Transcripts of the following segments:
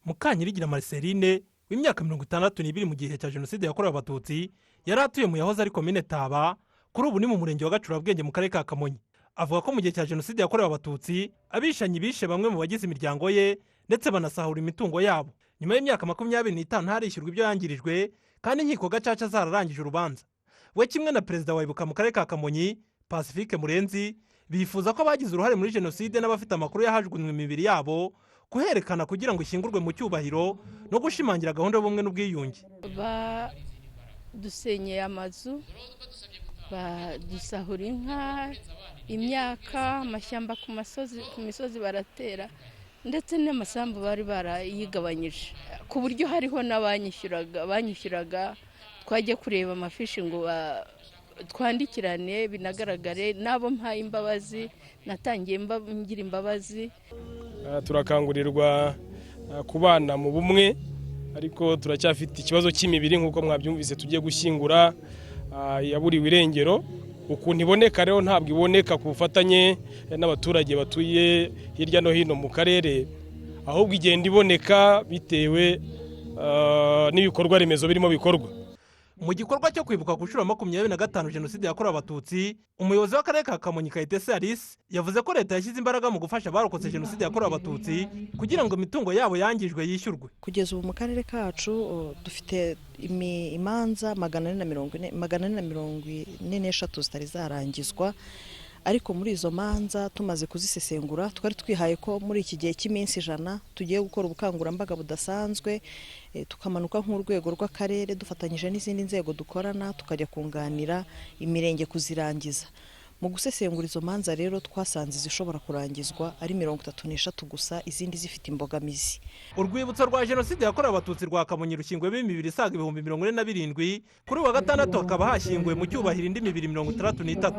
Mukanyirigira Marceline w'imyaka 62, mu gihe cya Jenoside yakorewe Abatutsi yari atuye mu yahoze ari Komine Taba, kuri ubu ni mu Murenge wa Gacurabwenge mu Karere ka Kamonyi. Avuga ko mu gihe cya Jenoside yakorewe Abatutsi abicanyi bishe bamwe mu bagize imiryango ye, ndetse banasahura imitungo yabo. Nyuma y'imyaka 25 ntarishyurwa ibyo yangirijwe, kandi inkiko gacaca zararangije urubanza. We kimwe na perezida wa Ibuka mu Karere ka Kamonyi, Pacifique Murenzi, bifuza ko abagize uruhare muri jenoside n'abafite amakuru y'ahajugunywe imibiri yabo kuherekana kugira ngo ishyingurwe mu cyubahiro no gushimangira gahunda y'ubumwe n'ubwiyunge. Badusenyeye amazu, badusahura inka, imyaka, amashyamba ku misozi baratera, ndetse n'amasambu bari barayigabanyije, ku buryo hariho n'abanyishyuraga banyishyuraga. Twajya kureba amafishi ngo twandikirane, binagaragare n'abo mpaye imbabazi, natangiye ngira imbabazi. Turakangurirwa kubana mu bumwe, ariko turacyafite ikibazo cy'imibiri nk'uko mwabyumvise tugiye gushyingura yaburiwe irengero. Ukuntu iboneka rero, ntabwo iboneka ku bufatanye n'abaturage batuye hirya no hino mu karere, ahubwo igenda iboneka bitewe n'ibikorwa remezo birimo bikorwa. Mu gikorwa cyo kwibuka ku nshuro 25 Jenoside yakorewe Abatutsi, umuyobozi w'Akarere ka Kamonyi, Kayitesi Alice, yavuze ko leta yashyize imbaraga mu gufasha abarokotse Jenoside yakorewe Abatutsi kugira ngo imitungo yabo yangijwe yishyurwe. Kugeza ubu mu karere kacu dufite imanza 440, 443 zitari zarangizwa. Ariko muri izo manza tumaze kuzisesengura, twari twihaye ko muri iki gihe cy'iminsi 100 tugiye gukora ubukangurambaga budasanzwe, tukamanuka nk'urwego rw'akarere dufatanyije n'izindi nzego dukorana, tukajya kunganira imirenge kuzirangiza. Mu gusesengura izo manza rero, twasanze izishobora kurangizwa ari 33 gusa, izindi zifite imbogamizi. Urwibutso rwa Jenoside yakorewe Abatutsi rwa Kamonyi rushyinguyemo imibiri isaga 47,000. Kuri uyu wa gatandatu hakaba hashyinguwe mu cyubahiro indi mibiri 63.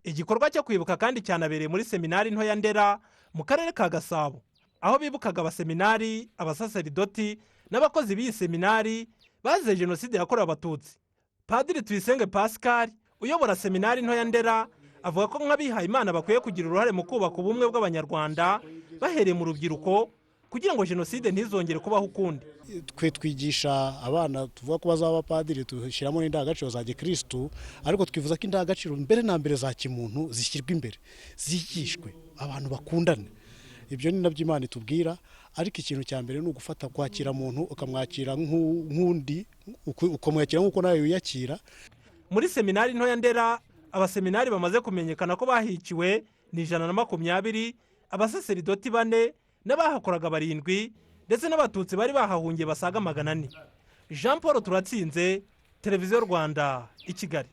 Igikorwa cyo kwibuka kandi cyanabereye muri Seminari Nto ya Ndera mu Karere ka Gasabo, aho bibukaga abaseminari, abasaseridoti n'abakozi b'iyi seminari bazize Jenoside yakorewe Abatutsi. Padiri Tuyisenge Pascal uyobora Seminari Nto ya Ndera avuga ko nk'abihaye Imana bakwiye kugira uruhare mu kubaka ubumwe bw'Abanyarwanda bahereye mu rubyiruko, kugira ngo jenoside ntizongere kubaho ukundi. Twe twigisha abana tuvuga ko bazaba abapadiri, dushyiramo n'indangagaciro za gikirisitu, ariko twifuza ko indangagaciro mbere na mbere za kimuntu zishyirwa imbere, zigishwe abantu bakundane. Ibyo ni nabyo Imana itubwira. Ariko ikintu cya mbere ni ugufata kwakira muntu, ukamwakira nk'undi, ukamwakira nk'uko nawe wiyakira. Muri Seminari Nto ya Ndera, abaseminari bamaze kumenyekana ko bahiciwe ni 120, abasaseridoti bane n'abahakoraga barindwi, ndetse n'Abatutsi bari bahahungiye basaga 400. Jean Paul Turatsinze, Televiziyo Rwanda, i Kigali.